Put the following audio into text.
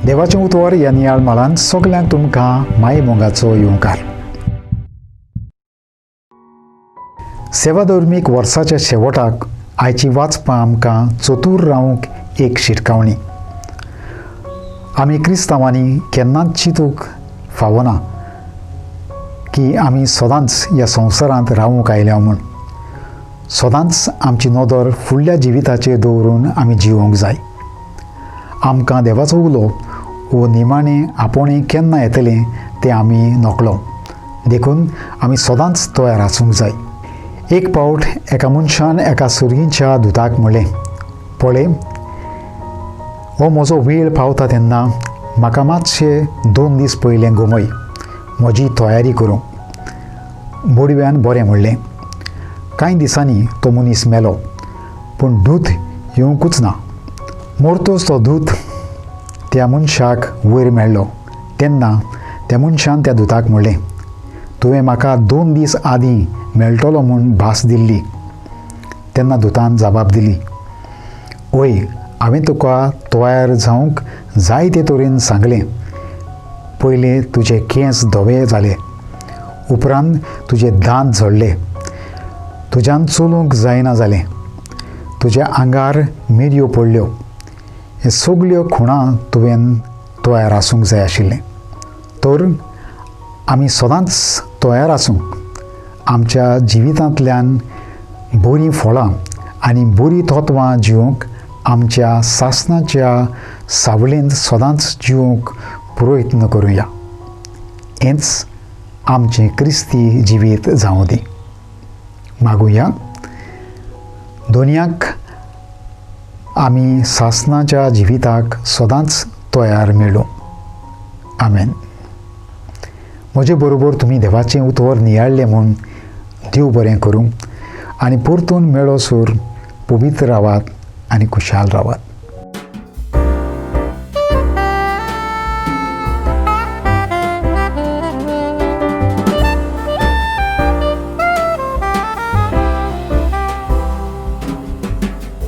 देवाचें उतवर ह्या नियाळ माळान सगल्यांक तुमकां मायमोगाचो येवकार. सेवाधर्मीक वर्साच्या शेवटाक आयची वाचपां आमकां चतूर रावंक एक शिटकावणी. आमी क्रिस्तांवांनी केन्नाच चिंतूंक फावना की आमी सदांच ह्या संवसारांत रावूंक आयल्या म्हूण. सदांच आमची नदर फुडल्या जिविताचेर दवरून आमी जिवोंक जाय. आमकां देवाचो उलो वो निमाणें आपोवणें केन्ना येतलें तें आमी नकळो, देखून आमी सदांच तयार आसूंक जाय. एक पावट एका मनशान एका सुर्गीच्या दुताक म्हणलें, पळय, हो म्हजो वेळ पावता तेन्ना म्हाका मातशें 2 दीस पयलें गमय, म्हजी तयारी करूंक. बोडव्यान बरें म्हणलें. कांय दिसांनी तो मनीस मेलो, पूण दूत येवंकूच ना. मोरतोच तो दूत त्या मनशाक वयर मेळ्ळो. तेन्ना त्या मनशान त्या दुताक म्हणलें, तुवें म्हाका 2 दीस आदीं मेळटलो म्हूण भास दिल्ली. तेन्ना दुतान जबाब दिली, ओय, हांवें तुका तयार जावंक जाय ते तरेन सांगलें. पयलें तुजे केंस धवे जाले, उपरांत तुजे दांत झडले, तुज्यान चलूंक जायना जालें, तुज्या आंगार मिरयो पडल्यो. हे सगल्यो खुणां तुवें तयार आसूंक जाय आशिल्लें. तर आमी सदांच तयार आसूंक, आमच्या जिवितांतल्यान बरीं फळां आनी बरीं तत्वां जिवंक, आमच्या सासणाच्या सावळेंत सदांच जिवंक प्रयत्न करुया. हेंच आमचें क्रिस्ती जिवीत जावं दी. मागुया दोनयाक आमी सासणाच्या जिविताक सदांच तयार मेळूं. आमेन. म्हजे बरोबर तुमी देवाचें उतर नियाळ्ळें म्हूण देव बरें करूं आनी परतून मेळो सूर पवित्र रावात आनी खुशाल रावात.